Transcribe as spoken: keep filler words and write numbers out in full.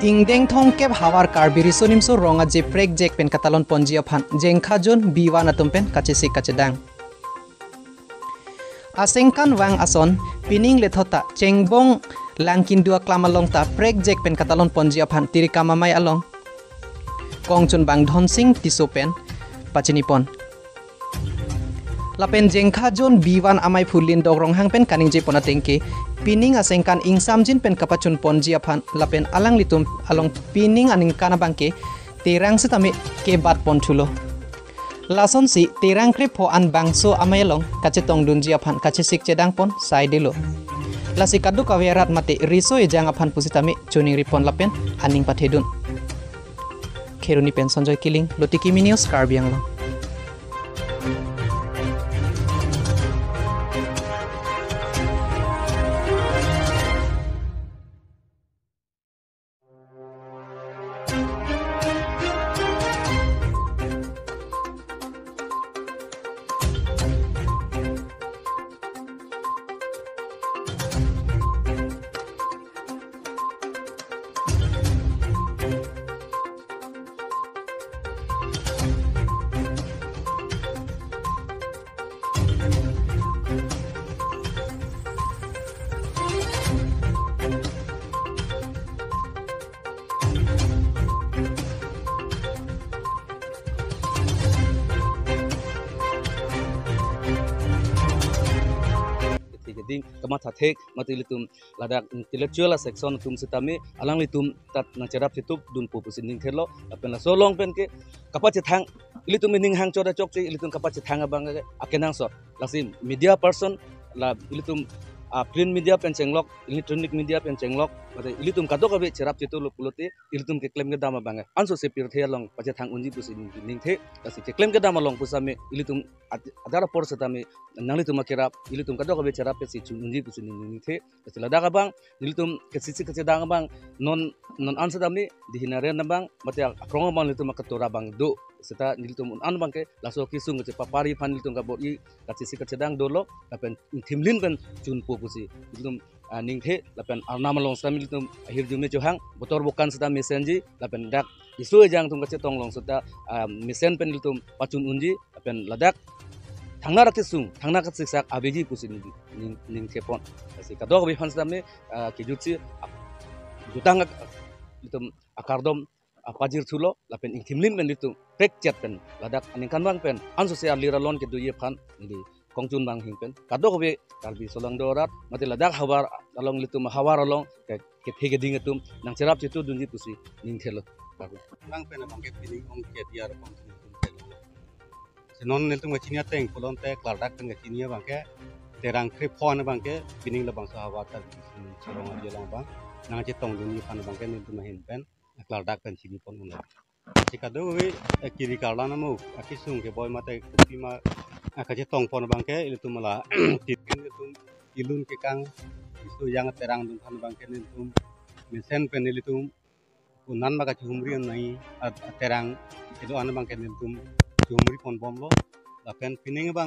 Ingdeng thomkep havar Karbi Riso Nimso Rong Aje prekjak pen katalon ponji aphan Jengkha Zone B one atum pen kachesik kachedang. Asengkan vang ason pining lethot ta Chengbong Langkindu aklam along ta prekjak pen katalon ponji aphan Tirikam Amei along kongchunbang Dhonsing Tisso pen pachini pon. Lapen Jengkha Zone B one amaiphu Lindok Ronghang pen kaningje pon ateng ke, pining asengkan ingsamjin pen kapachun ponji aphan lapen alanglitum along pining aningkan abang ke terang setame kebat pon thulo. Lasonsi terang krepho an bangso amei along kachetongdunji aphan kachesik chedang pon saidelo. Lasi kadokave arat mate riso ejang aphan pusitame choningri pon lapen aning pathedun. Kheroni pen Sanjoy Killing, Lotiki Mini News, Karbi Anglong. Thik ding kamatha thek mate ilitum ladak intellectual section atum setame alanglitum ta nangcherap chetupdunpo pusi ningthelo. Lapen laso along pen ke kapachethang ilitum ining hangchot achok si ilitum kapachethang abang ke akenangsot. Lasi media person la ilitum, ah, print media pen chenglok, electronic media pen chenglok, mate ilitum kadokave cherap chetuplo pulote ilitum keklem kedam abang ke ansose pirthe along pachethang unji pusi ning, ningthe. Lasi keklem kedam along pusitame ilitum ad-, adar apor setame nanglitum akerap, ilitum kadokave cherap pensi chun unji pusi ning, ningthe. Lasi ladak abang nelitum kachesik kachedang abang non, non an setame dihinaren abang mate akrong abang nelitum akatora abang do. Seta nelitum un-an abang ke laso kesung kachepapari aphan nelitum kabor-i kachesik kachedang dolo lapen ingthimlin pen chunpo pusi nelitum, ah, ningthe. Lapen arnam along setame nelitum ahirjume chohang, botor bokan seta mesenji lapen dak riso ejang atum kachetong along seta, ah, mesen pen nelitum pachun unji. Lapen ladak thangnar akesung, thangnar kasiksak aveji pusi ning, ning, ningthepon. Lasi kadokave aphan setame, ah, kejutsi, ah, jutang ak-, ilitum akardom, ah, pajir thulo, lapen ingthimlin pen ilitum prekchet pen ladak aningkanvang pen ansose alir alon kedoji aphan neli kongchunbang ahin pen kadokave Karbi solangdo arat mate ladak havar along, ilitum havar along ke, kethe keding atum nangcherap chetudunji pusi ningthelo. Bang pen abang ke pining ong ke diar bang pen tum thelo. Senon nelitum kachini ateng pulote klardak pen kachini abang ke terang krepho an abang ke pining labangso havar ta Karbi Riso Nimso Rong Aje along abang nangchetongdunji aphan abang ke nelitum ahin pen klardak pen chinipon unlo. Si kadokave, eh, kiri karla namo akesung keboi mate kopima, ah, kachetongpon abang ke ilitum la tipin ilitum ilun kekang isu yang terangdun aphan abang ke nelitum mesen pen ilitum un-an abang kachehumri nai, ah, terang kedo-an abang ke nelitum chehumri ponbomlo. Lapen pining abang